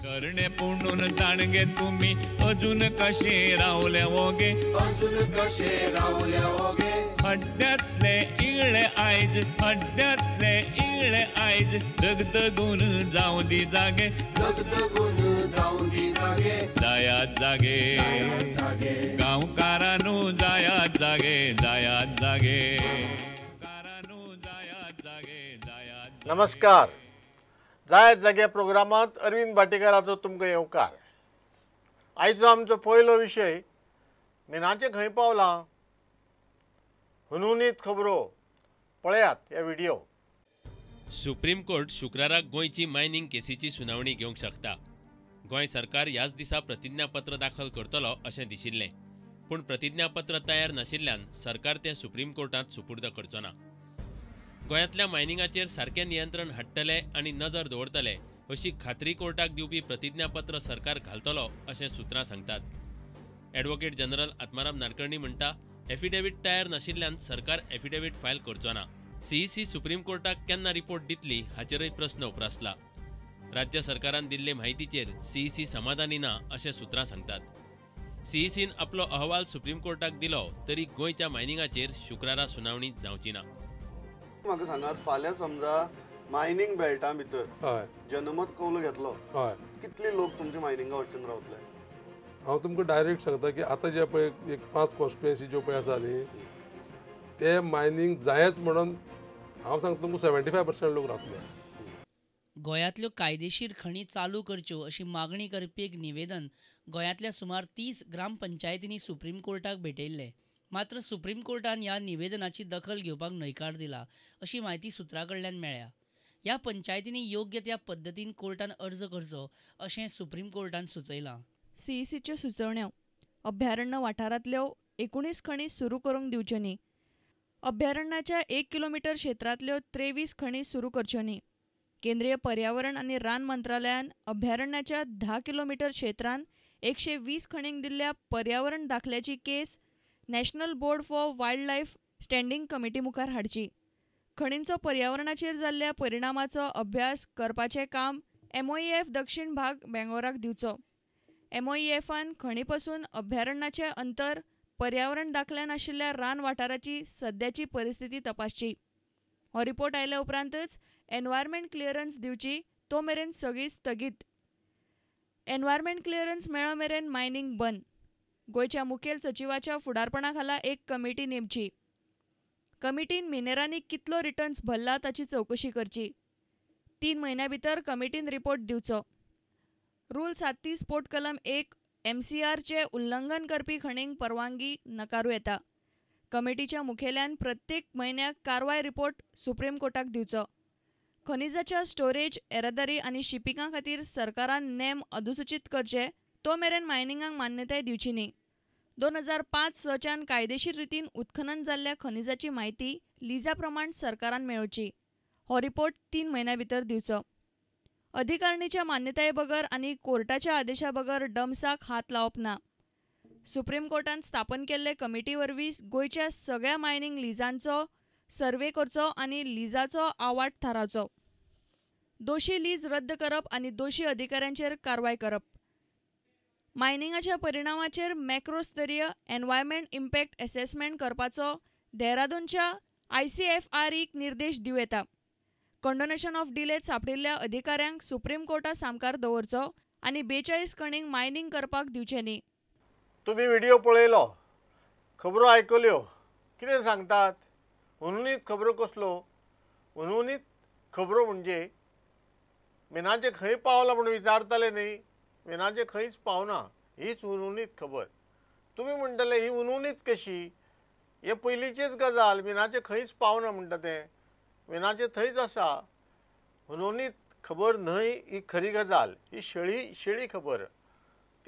करणे पुणून जाणगे तुमी अजून कशे रावले ओगे, अजून कशे रावले ओगे। हड्ड्यांतले इगळे आयज, हड्ड्यांतले इगळे आयज, दगदगून जावं दी जागे, दगदगून जावं दी जागे। जायात जागे गांवकारानू, जायात जागे, जायात जागे गांवकारानू, जायात जागे, जायात। नमस्कार, जायात जागे प्रोग्रामांत अरविंद भाटीकाराचो तुमकां येवकार। आयचो आमचो पयलो विशय मिनाचें खंय पावलां, हुनहुनीत खबरो पळयात ह्या व्हिडिओ। सुप्रीम कोर्ट शुक्राराक गोंयची मायनिंग केसीची सुनावणी घेवंक शकता। गोंय सरकार ह्याच दिसा प्रतिज्ञापत्र दाखल करतलो अशें दिशिल्लें, पूण प्रतिज्ञापत्र तयार नाशिल्ल्यान सरकार तें सुप्रीम कोर्टांत सुपूर्द करचो ना। गोंयांतल्या मायनिंगाचेर सारकें नियंत्रण हाडटले आनी नजर दवरतले अशी खात्री कोर्टाक दिवपी प्रतिज्ञापत्र सरकार घालतलो अशें सुत्रां सांगतात। एडवोकेट जनरल आत्माराम नाडकर्णी म्हणटा, एफिडेवीट तयार नाशिल्ल्यान सरकार एफिडेवीट फायल करचो ना। सीईसी सुप्रीम कोर्टाक केन्ना रिपोर्ट दितली हाचेरय प्रस्न उप्रासला। राज्य सरकारान दिल्ले म्हायतीचेर सीईसी समाधानी ना अशें सुत्रां सांगतात। सीईसीन आपलो अहवाल सुप्रीम कोर्टाक दिलो तरी गोंयच्या मायनिंगाचेर शुक्रारा सुनावणी जावची ना। म्हाका सांगात, फाल्यां समजा मायनिंग बेल्टा भितर जनमत कौल घेतलो, कितले लोक तुमच्या मायनिंगा वटच्यान रावतले? हांव तुमकां डायरेक्ट सांगता की आतां जे पळय एक 5 कॉन्स्टिट्युएन्सी ज्यो पळय आसा न्ही, ते मायनिंग जायच म्हणून हांव सांगता तुमकां 75% लोक रावतले। गोंयांतल्यो कायदेशीर खणी चालू करच्यो अशी मागणी करपी एक निवेदन गोंयांतल्या सुमार 30 ग्रामपंचायतींनी सुप्रीम कोर्टाक भेटयल्लें। मात्र सुप्रीम कोर्टान ह्या निवेदनाची दखल घेवपाक न्हयकार दिला अशी म्हायती सुत्रां कडल्यान मेळ्ळ्या। ह्या पंचायतींनी योग्य त्या पद्दतीन कोर्टान अर्ज करचो अशें सुप्रीम कोर्टान सुचयलां। सीईसीच्यो सुचोवण्यो, अभ्यारण्य वाठारांतल्यो 19 खणी सुरू करूंक दिवच्यो न्ही, अभ्यारण्याच्या 1 किलोमिटर क्षेत्रांतल्यो 23 खणी सुरू करच्यो न्ही। केंद्रीय पर्यावरण आनी रान मंत्रालयान अभ्यारण्याच्या 10 किलोमिटर क्षेत्रांत 120 खणींक दिल्ल्या पर्यावरण दाखल्याची case national board for wildlife standing committee मुखार हाडची। खणींचो पर्यावरणाचेर जाल्ल्या परिणामाचो अभ्यास करपाचें काम एमओईएफ दक्षिण भाग बेंगलोराक दिवचो। एमओईएफान खणीपसून अभ्यारण्याचें अंतर, पर्यावरण दाखल्यान आशिल्ल्या रान वाठाराची सद्याची परिस्थिती तपासची। हो रिपोर्ट आयल्या उपरांतच एनवायरमेंट क्लियरन्स दिवची, तो मेरेन सगळी स्थगीत। एनवायरमेंट क्लियरन्स मेळो मेरेन मायनिंग बंद। गोंयच्या मुखेल सचिवाच्या फुडारपणा खाला एक कमिटी नेमची। कमिटीन मिनेरांनी कितलो रिटर्न्स भरला ताची चवकशी करची। 3 म्हयन्या भितर कमिटीन रिपोर्ट दिवचो। रूल 37 पोट कलम 1 एमसीआरचे उल्लंघन करपी खणींक परवानगी नकारू येता। कमिटीच्या मुखेल्यान प्रत्येक म्हयन्याक कारवाय रिपोर्ट सुप्रीम कोर्टाक दिवचो। खनिजाच्या स्टोरेज, येरादारी आनी शिपिंगा खातीर सरकारान नेम अधिसूचीत करचे, तो मेरेन मायनिंगाक मान्यताय दिवची न्ही। 2005-6च्यान कायदेशीर रितीन उत्खनन जाल्ल्या खनिजाची म्हायती लिजा प्रमाण सरकारान मेळोवची। हो रिपोर्ट 3 म्हयन्या भितर दिवचो। अधिकारणीच्या मान्यताये बगर आनी कोर्टाच्या आदेशा बगर डम्साक हात लावप ना। सुप्रीम कोर्टान स्थापन केल्ले कमिटी वरवीं गोंयच्या सगळ्या मायनिंग लिजांचो सर्वे करचो आनी लिजाचो आवाठ थारावचो। दोशी लीज रद्द करप आनी दोशी अधिकाऱ्यांचेर कारवाय करप। मायनिंगाच्या परिणामाचेर मॅक्रो स्तरीय एनवायरमेंट इम्पॅक्ट एसेसमेंट करपाचो देहरादूनच्या आयसीएफआरईक निर्देश दिवं येता। कंडोनेशन ऑफ डिलेत सांपडिल्ल्या अधिकाऱ्यांक सुप्रीम कोर्टा सामकार दवरचो आनी 42 खणींक मायनिंग करपाक दिवचें न्ही। तुमी व्हिडिओ पळयलो, खबरो आयकल्यो, कितें सांगतात? हुनहुनीत खबरो कसलो? हुनहुनीत खबरो म्हणजे मिनाचें खंय पावलां म्हूण विचारताले न्ही, मिनाचें खंयच पावना हीच हुनहुनीत खबर। तुमी म्हणटले ही हुनहुनीत कशी? हे पयलींचीच गजाल, मिनाचें खंयच पावना म्हणटा तें, मिनाचें थंयच आसा। हुनहुनीत खबर न्हय ही खरी गजाल, ही शेळी शेळी खबर,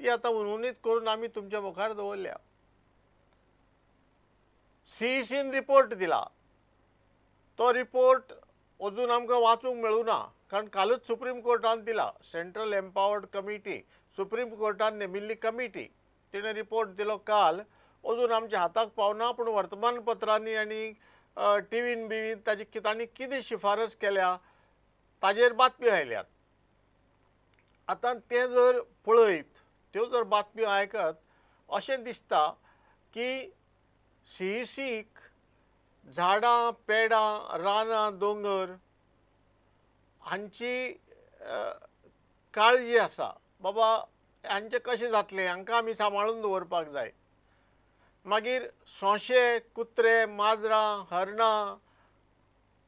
ती आतां हुनहुनीत करून आमी तुमच्या मुखार दवरल्या। सीईसीन रिपोर्ट दिला, तो रिपोर्ट अजून आमकां वाचूंक मेळूं ना, कारण कालूच सुप्रीम कोर्टान दिला। सेंट्रल एम्पावर्ड कमिटी, सुप्रीम कोर्टान नेमिल्ली कमिटी, तिणें रिपोर्ट दिलो काल, अजून आमच्या हाताक पावना। पूण वर्तमानपत्रांनी आनी टिवीन बिवीन ताजी तांणी कितें शिफारस केल्या ताजेर बातमी आयल्यात। आतां तें जर पळयत, त्यो जर बातम्यो आयकत अशें दिसता की सीईसीक झाडां पेडां रानां दोंगर हांची काळजी आसा, बाबा हांचें कशें जातलें, हांकां आमी सांबाळून दवरपाक जाय। मागीर सोंशे, कुत्रे, माजरां, हरणां,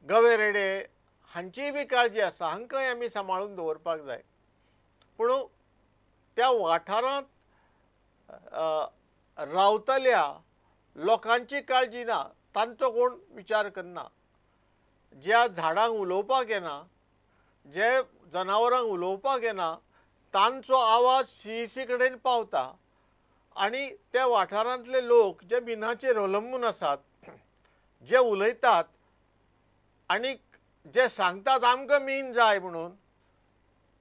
गवे रेडे हांचीय बी काळजी आसा, हांकांय आमी सांबाळून दवरपाक जाय। पूण त्या वाठारांत रावतल्या लोकांची काळजी ना, तांचो कोण विचार करना। ज्या झाडांक उलोवपाक येना, जे जनावरांक उलोवपाक येना, तांचो आवाज सीईसी कडेन पावता आनी त्या वाठारांतले लोक जे मिनाचेर अवलंबून आसात, जे उलयतात आनी जे सांगतात आमकां मीन जाय म्हणून,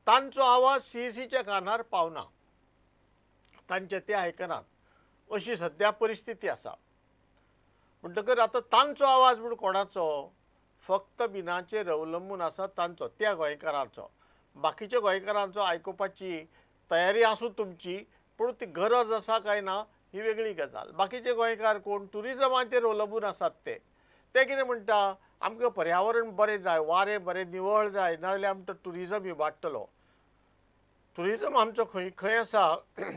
तांचो आवाज सीईसीच्या कानार पावना, तांचे ते आयकनात, अशी सद्या परिस्थिती आसा। म्हणटकर आतां तांचो आवाज म्हूण कोणाचो, फक्त मिनाचेर अवलंबून आसा तांचो, त्या गोंयकारांचो। बाकीच्या गोंयकारांचो आयकुपाची तयारी आसूं तुमची, पूण ती गरज आसा काय ना ही वेगळी गजाल। बाकीचे गोंयकार कोण ट्युरिजमाचेर अवलंबून आसात, ते ते कितें म्हणटा, आमकां पर्यावरण बरें जाय, वारें बरें निवळ जाय, नाजाल्यार आमचो ट्युरिजम इबाडटलो। ट्युरिजम आमचो खंय खंय आसा,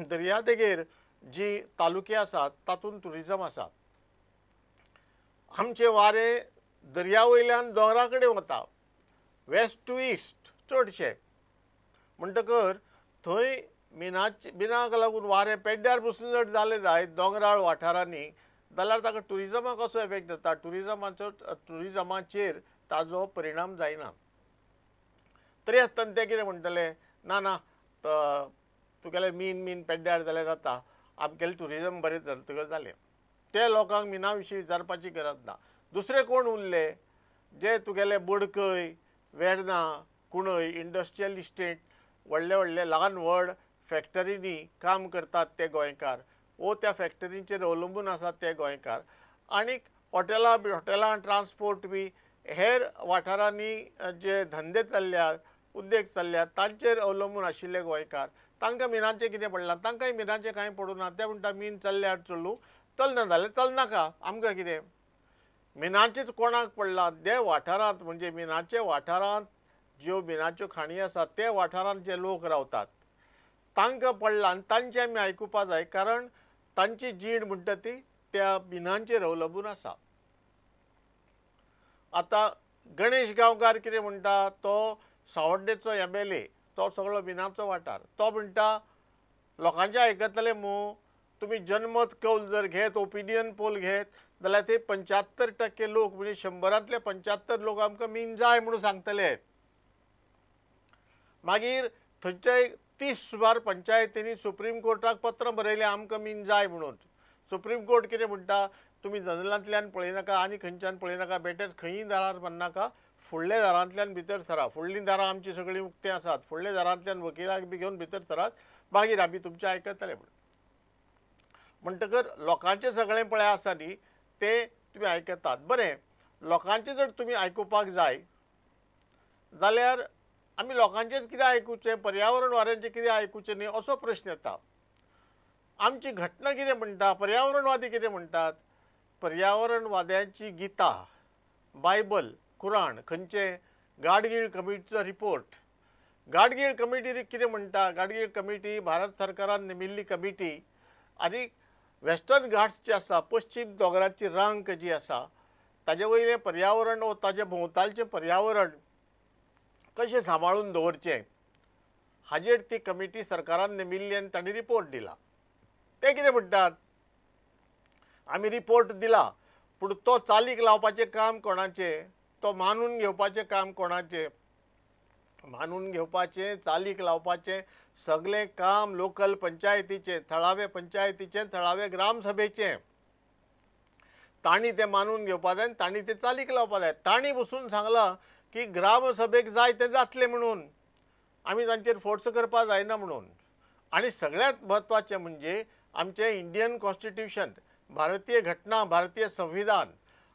दर्यादेगेर जी तालुके आसात तातूंत ट्युरिजम आसा। आमचें वारें दर्या वयल्यान दोंगरा कडेन वता, वेस्ट टू इस्ट चडशें, म्हणटकर थंय मिनाचे मिनाक लागून वारें पेड्ड्यार पसून जर जालें जायत दोंगराळ वाठारांनी जाल्यार ताका ट्युरिजमाक कसो एफेक्ट जाता, ट्युरिजमाचो ट्युरिजमाचेर ताजो परिणाम जायना। तरी आसतना ते कितें म्हणटले, ना ना तुगेलें मीन मीन पेड्ड्यार जाल्यार जाता, आमगेलें ट्युरिजम बरें जातकच जालें। ते लोकांक मिना विशीं विचारपाची गरज ना। दुसरे कोण उरले, जे तुगेले बोडकय, वेर्ना, कुणय इंडस्ट्रियल इस्टेट, व्हडले व्हडले ल्हान व्हड फॅक्टरींनी काम करतात ते गोंयकार, वो त्या फॅक्टरींचेर अवलंबून आसात ते गोंयकार, आनीक हॉटेलां हॉटेलां ट्रान्सपोर्ट बी हेर वाठारांनी जे धंदे चल्ल्यात, उद्देग चल्ल्यात तांचेर अवलंबून आशिल्ले गोंयकार, तांकां मिनाचें कितें पडलां, तांकांय मिनाचें कांय पडूं ना। ते म्हणटा मीन चल्ल्यार चलूं, चलना जाल्यार चलनाका, आमकां कितें। मिनाचेंच कोणाक पडलां, ते वाठारांत म्हणजे मिनाचे वाठारांत ज्यो मिनाच्यो खाणी आसात ते वाठारांत जे लोक रावतात तांकां पडलां आनी तांचें आमी आयकुपा जाय, कारण तांची जीण म्हणटा ती त्या मिनांचेर अवलंबून आसा। आतां गणेश गांवकार कितें म्हणटा, तो सावड्डेचो एमएलए, तो सगळो मिनाचो वाठार, तो म्हणटा लोकांचें आयकतले मू, तुमी जनमत कौल जर घेत, ओपिनियन पोल घेत जाल्यार ते 75% लोक म्हणजे 100रांतले 75 लोक आमकां मीन जाय म्हणून सांगतले। मागीर थंयचे 30 सुमार पंचायतींनी सुप्रीम कोर्टाक पत्र बरयलें आमकां मीन जाय म्हणून। सुप्रीम कोर्ट कितें म्हणटा, तुमी जनरलांतल्यान पळयनाका आनी खंयच्यान पळयनाका, बेटेच खंयी दारार वचनाका, फुडल्या दारांतल्यान भितर सरा, फुडलीं दारां आमचीं सगळीं उक्तीं आसात, फुडल्या दारांतल्यान वकिलाक बी घेवन भितर सरात, मागीर आमी तुमचें आयकतले म्हणून। म्हणटकर लोकांचें सगळें पळय आसा न्ही तें तुमी आयकतात। बरें, लोकांचें जर तुमी आयकुपाक जाय जाल्यार आमी लोकांचेंच कितें आयकुचें, पर्यावरणवाद्यांचें कितें आयकुचें न्ही असो प्रश्न येता। आमची घटना कितें म्हणटा, पर्यावरणवादी कितें म्हणटात, पर्यावरणवाद्यांची गीता, बायबल, कुराण, खंयचें गाडगीळ कमिटीचो रिपोर्ट। गाडगीळ कमिटी कितें म्हणटा, गाडगीळ कमिटी भारत सरकारान नेमिल्ली कमिटी आनी वेस्टर्न घाट्स जे आसा, पश्चीम दोंगराची रांक जी आसा ताजे वयलें पर्यावरण वो ताजे भोंवतालचें पर्यावरण कशें सांबाळून दवरचें हाजेर ती कमिटी सरकारान नेमिल्ली आनी तांणी रिपोर्ट दिला। ते कितें म्हणटात, आमी रिपोर्ट दिला पूण तो चालीक लावपाचें काम कोणाचें, तो मानून घेवपाचें काम कोणाचें, मानून घेवपाचें चालीक लावपाचें सगळें काम लोकल पंचायतीचें, थळावे पंचायतीचें, थळावे ग्रामसभेचें। तांणी तें मानून घेवपा जाय आनी तांणी तें चालीक लावपा जाय। तांणी बसून सांगलां की ग्रामसभेक जाय तें जातलें म्हणून, आमी तांचेर फोर्स करपा जायना म्हणून। आनी सगळ्यांत म्हत्वाचें म्हणजे आमचें इंडियन कॉन्स्टिट्यूशन, भारतीय घटना, भारतीय संविधान,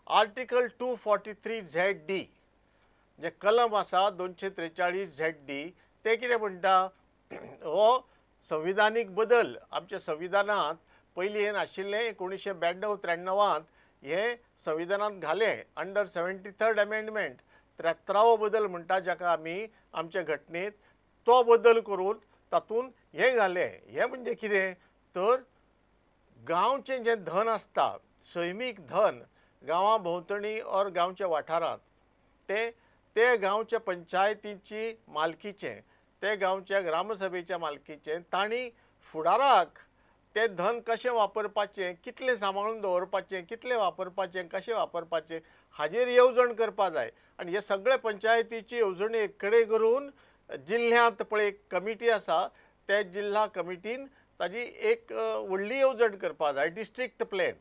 आर्टिकल 243 ZD जे कलम आसा 243 ZD, ते कितें म्हणटा, हो संविधानीक बदल आमच्या संविधानांत पयलीं हें नाशिल्लें. 1992-93 हें संविधानांत घालें अंडर 73rd amendment, 73वो बदल म्हणटा जाका आमी आमच्या घटनेंत, तो बदल करून तातूंत हें घालें. हें म्हणजे कितें तर गांवचें जें धन आसता, सैमीक धन गांवा भोंवतणी ऑर गांवच्या वाठारांत, ते ते गांवच्या पंचायतीची मालकीचें, ते गांवच्या ग्रामसभेच्या मालकीचें, तांणी फुडाराक तें धन कशें वापरपाचें, कितलें सांबाळून दवरपाचें, कितलें वापरपाचें, कशें वापरपाचें हाजेर येवजण करपा जाय. आनी हे सगळे पंचायतीची येवजणी एक कडेन करून जिल्ल्यांत पळय एक कमिटी आसा, त्या जिल्हा कमिटीन ताजी एक व्हडली येवजण करपा जाय, डिस्ट्रिक्ट प्लॅन.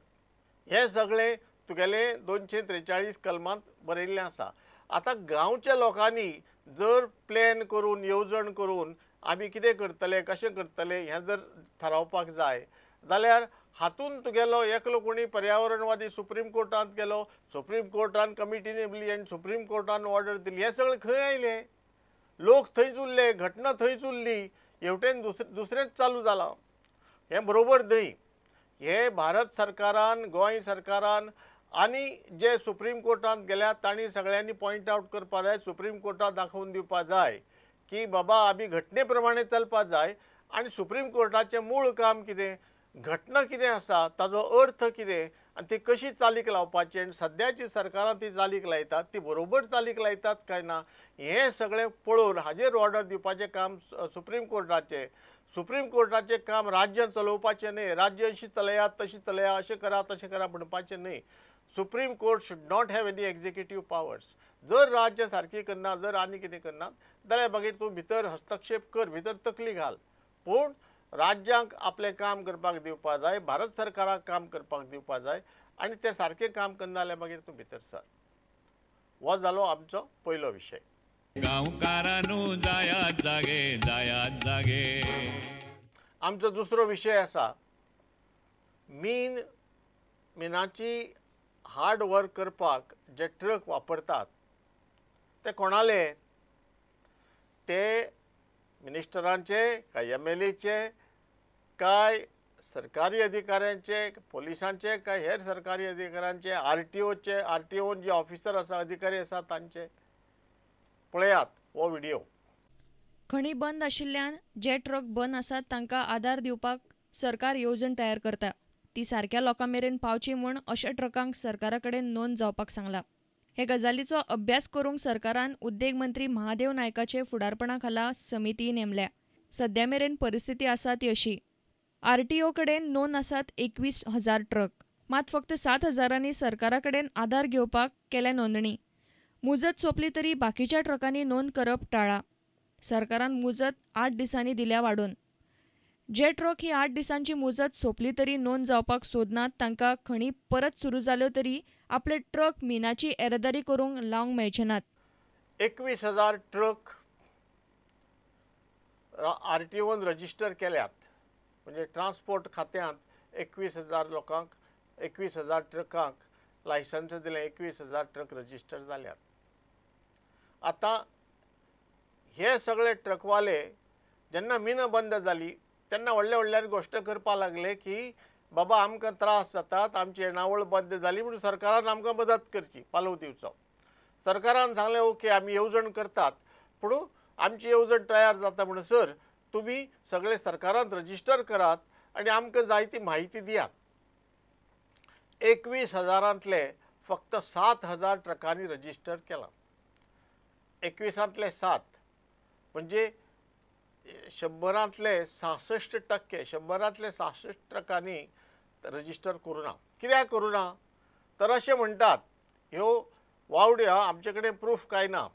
हें सगळें तुगेलें 243 कलमांत बरयल्लें आसा. आतां गांवच्या लोकांनी जर प्लॅन करून येवजण करून आमी कितें करतले, कशें करतले हें जर थारावपाक जाय जाल्यार हातून तुगेलो एकलो कोणी पर्यावरणवादी सुप्रीम कोर्टांत गेलो, सुप्रीम कोर्टान कमिटी नेमली आनी सुप्रीम कोर्टान ऑर्डर दिली. हें सगळें खंय आयलें? लोक थंयच उरले, घटना थंयच उरली, हेवटेन दुसरेंच चालू जालां. हें बरोबर न्हय. हें भारत सरकारान, गोंय सरकारान आनी जे सुप्रीम कोर्टांत गेल्यात तांणी सगळ्यांनी पॉयंट आवट करपा जाय, सुप्रीम कोर्टांत दाखोवन दिवपा जाय की बाबा आमी घटने प्रमाणे चलपा जाय. आनी सुप्रीम कोर्टाचें मूळ काम कितें, घटना कितें आसा, ताजो अर्थ कितें आनी ती कशी चालीक लावपाची, आनी सद्याची सरकारां ती चालीक लायतात ती बरोबर चालीक लायतात काय ना, हें सगळें पळोवन हाजेर ऑर्डर दिवपाचें काम सुप्रीम कोर्टाचें. सुप्रीम कोर्टाचें काम राज्य चलोवपाचें न्हय, राज्य अशी चलयात तशी चलया, अशें करा तशें करा म्हणपाचें न्हय. Supreme court should not have any executive powers. जर राज्य सारकी करना, जर आनी कितें करना जाल्यार मागीर तूं भितर हस्तक्षेप कर, भितर तकली घाल, पूण राज्यांक आपलें काम करपाक दिवपा जाय, भारत सरकाराक काम करपाक दिवपा जाय आनी तें सारकें काम करना जाल्यार मागीर तूं भितर सर. हो जालो आमचो पयलो विशय. गांवकारानू जायात जागे, जायात जागे. आमचो दुसरो विशय आसा मीन, मिनाची हार्ड वर्क करपाक जे ट्रक वापरतात ते कोणाले? ते मिनिस्टरांचे काय MLAचे काय सरकारी अधिकाऱ्यांचे, पोलिसांचे काय हेर सरकारी अधिकाऱ्यांचे, RTOचे, RTOन जे ऑफिसर आसा, अधिकारी आसा तांचे. पळयात हो व्हिडिओ. खणी बंद आशिल्ल्यान जे ट्रक बंद आसात तांकां आदार दिवपाक सरकार येवजण तयार करता. ती सारक्या लोकां मेरेन पावची म्हूण अशा ट्रकांक सरकारा कडेन नोंद जावपाक सांगला. हे गजालीचो अभ्यास करूंक सरकारान उद्देग मंत्री महादेव नायकाचे फुडारपणा खाला समिती नेमल्या. सद्या मेरेन परिस्थिती आसा ती अशी: RTO कडेन नोंद आसात 21,000 ट्रक, मात फक्त 7,000 सरकारा कडेन आदार घेवपाक केल्या नोंदणी. मुजत सोंपली तरी बाकीच्या ट्रकांनी नोंद करप टाळा. सरकारान मुजत 8 दिसांनी दिल्या वाडोवन. जे ट्रक ही 8 दिसांची मुजत सोंपली तरी नोंद जावपाक सोदनात तांकां खणी परत सुरू जाल्यो तरी आपले ट्रक मिनाची येरादारी करूंक लावंक मेळचे नात. 21,000 ट्रक RTOन रजिस्टर केल्यात, म्हणजे ट्रान्सपोर्ट खात्यांत 21,000 लोकांक, 21,000 ट्रकांक लायसन्स दिलें, 21,000 ट्रक रजिस्टर जाल्यात. आतां हे सगळे ट्रकवाले जेन्ना मिनां बंद जाली तेन्ना व्हडल्या व्हडल्यान गोश्ट करपाक लागले की बाबा आमकां त्रास जातात, आमची येणावळ बंद जाली म्हणून सरकारान आमकां मदत करची, पालव दिवचो. सरकारान सांगलें ओके आमी येवजण करतात, पूण आमची येवजण तयार जाता म्हणसर तुमी सगळे सरकारान रजिस्टर करात आनी आमकां जाय ती म्हायती दियात. 21,000 फक्त 7,000 ट्रकांनी रजिस्टर केलां. 21 7 म्हणजे 100 66%, 100 66 ट्रकांनी रजिस्टर करूं ना. कित्याक करूं ना तर अशें म्हणटात, ह्यो वावड्यो आमचे कडेन प्रूफ कांय ना,